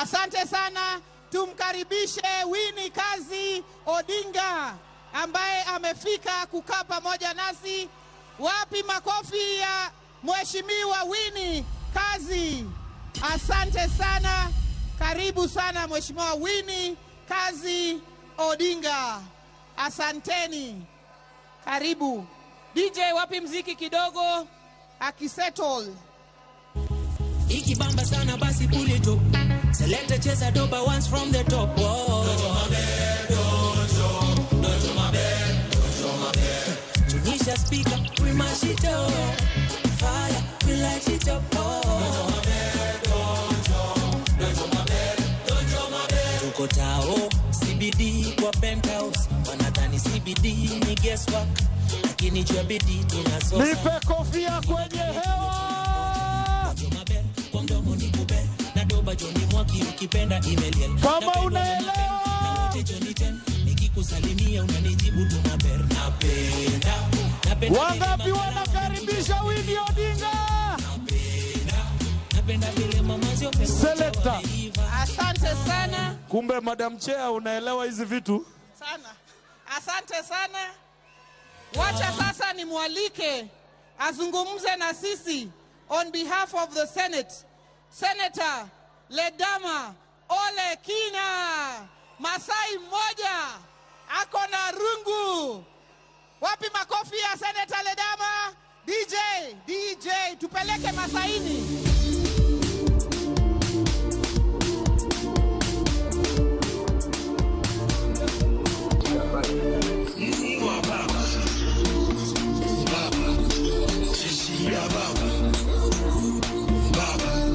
Asante sana. Tumkaribishe Winnie Kazi Odinga ambaye amefika kukaa pamoja nasi. Wapi makofi ya Mheshimiwa Winnie Kazi? Asante sana. Karibu sana, Mheshimiwa Winnie Kazi Odinga. Asanteni. Karibu. DJ, wapi mziki kidogo akisettle. Ikibamba sana basi pull it up. Selector, cheza doba once from the top. Oh. Tunisha speaker, we mash it up. Fire, we light it up. Oh. Tuko tao, CBD kwa penthouse. Wanadhani CBD ni guesswork. Lakini juu ya bidii tunasosa. Nipe kofia kwenye hewa. Kwa mdomo ni kube na doba Joni Mwaki ukipenda Emelian. Kama Napendwa na unaelewa. Na wote Johnny Ten, nikikusalimia unanijibu tu maber. Napenda, napenda Wangapi vile mama wanakaribisha Winnie Odinga? Napenda vile mama zio pesa Selector. wameiva. Asante sana Kumbe Madam Chair unaelewa hizi vitu. Sana. Asante sana. Wacha sasa nimwalike azungumze na sisi on behalf of the Senate. Senator Ledama Ole Kina, Masai mmoja ako na rungu. Wapi makofi ya Senator Ledama? DJ, DJ, tupeleke Masaini.